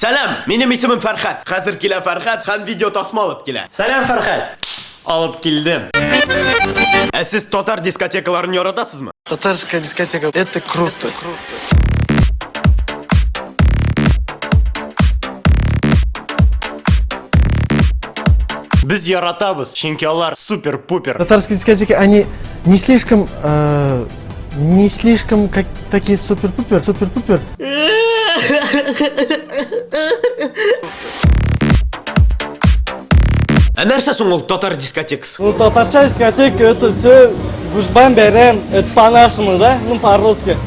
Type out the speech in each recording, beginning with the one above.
Сәлам, минем исемем Фәрхәт. Хәзер килә Фәрхәт һәм видеотасма алып килә. Сәлам, Фәрхәт! Алып килдем. Ә сез татар дискотекаларын яратасызмы? Татарская дискотека – это круто. Без яратабыз, чөнки алар супер-пупер. Татарские дискотеки, они не слишком, не слишком как такие супер-пупер, супер-пупер. Ә нәрсә соң ул татар дискотекасы? Ну, татарча дискотека это все гужбан бәйрәм, это по-нашему, да? Ну, по-русски.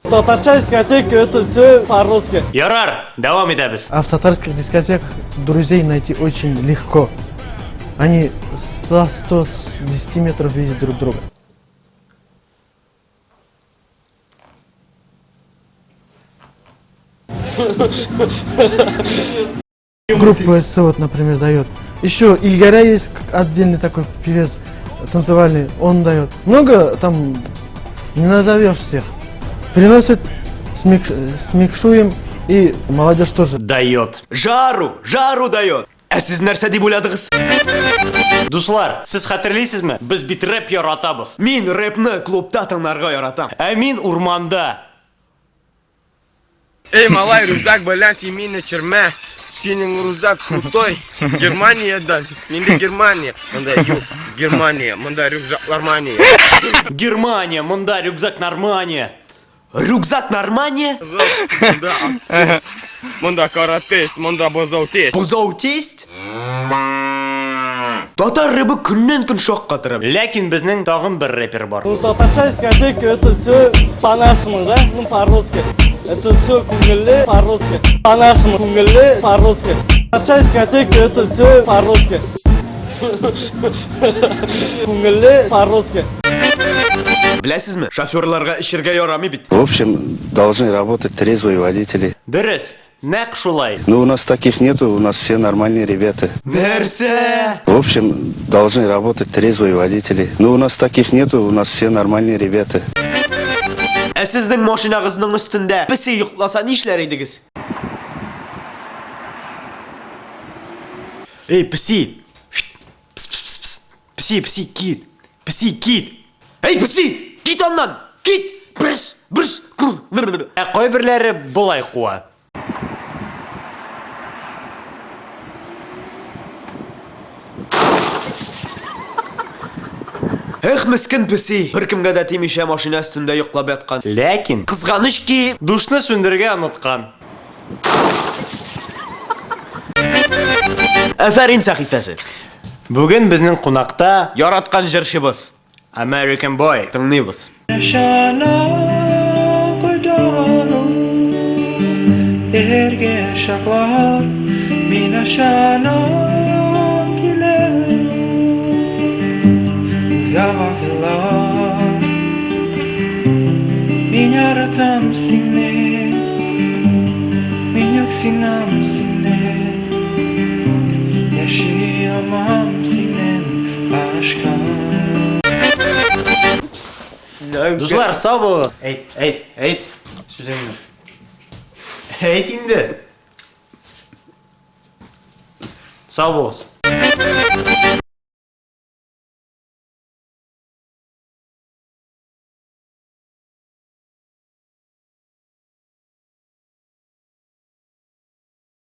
Татарча дискотека это все по-русски. Ярар, дәвам итәбез. А в татарских дискотеках друзей найти очень легко. Они со 110 метров видят друг друга. Группа СЦ вот, например, дает. Еще Ильгаря есть отдельный такой певец танцевальный, он дает. Много там, не назовешь всех. Приносит, смикшуем, и молодежь тоже. Дает. Жару, жару дает. Ә сез нәрсә дип уйладыгыз? Дуслар, сез хәтерлисезме? Без бит рэп яратабыз. Мин рэпны клубта тыңларга яратам. Ә мин урманда. Эй, малай, рюкзак белән син мине чермә. Синең рюкзак крутой. Германиядән. Миндә Германия. Монда юк. Германия. Монда рюкзаклар мания. Германия, монда рюкзак нормания. Рюкзак нормания? Монда акциз. Монда кара тест, монда бозау тест. Бозау тест? Татар рэбы көннән-көн шаккатыра. Ләкин безнең тагын бер рэпер бар. Ну, татарча дискотека это все по-нашему, да? Ну, по-русски. Это все күңелле по-русски. По-нашему күңелле по-русски. Татарча дискотека это все по-русски. Күңелле по-русски. Беләсезме, шоферларга эчергә ярамый бит. В общем, должны работать трезвые водители. Дөрес, нәкъ шулай. Но у нас таких нету, у нас все нормальные ребята. Нәрсә? В общем, должны работать трезвые водители. Но у нас таких нету, у нас все нормальные ребята. Ә сезнең машинагызның өстендә песи йокласа нишләр идегез? Эй, песи! Пс, пс, пс, пс. Песи, песи, кит. Песи, кит. Эй, песи! Кит аннан! Кит! Брс, брс, кур, бр, бр. Ә кайберләре болай куа. Эх, мескен песи! Беркемгә дә тимичә машина өстендә йоклап яткан. Ләкин Кызганыч ки, душны сүндерергә оныткан. Афәрин сәхифәсе. Бүген безнең кунакта Яраткан җырчыбыз. American Boy. Тыңлыйбыз. Дуслар, сау булыгыз. Әйт, әйт, әйт. Сүзеңне. Әйт инде. Сау булыгыз.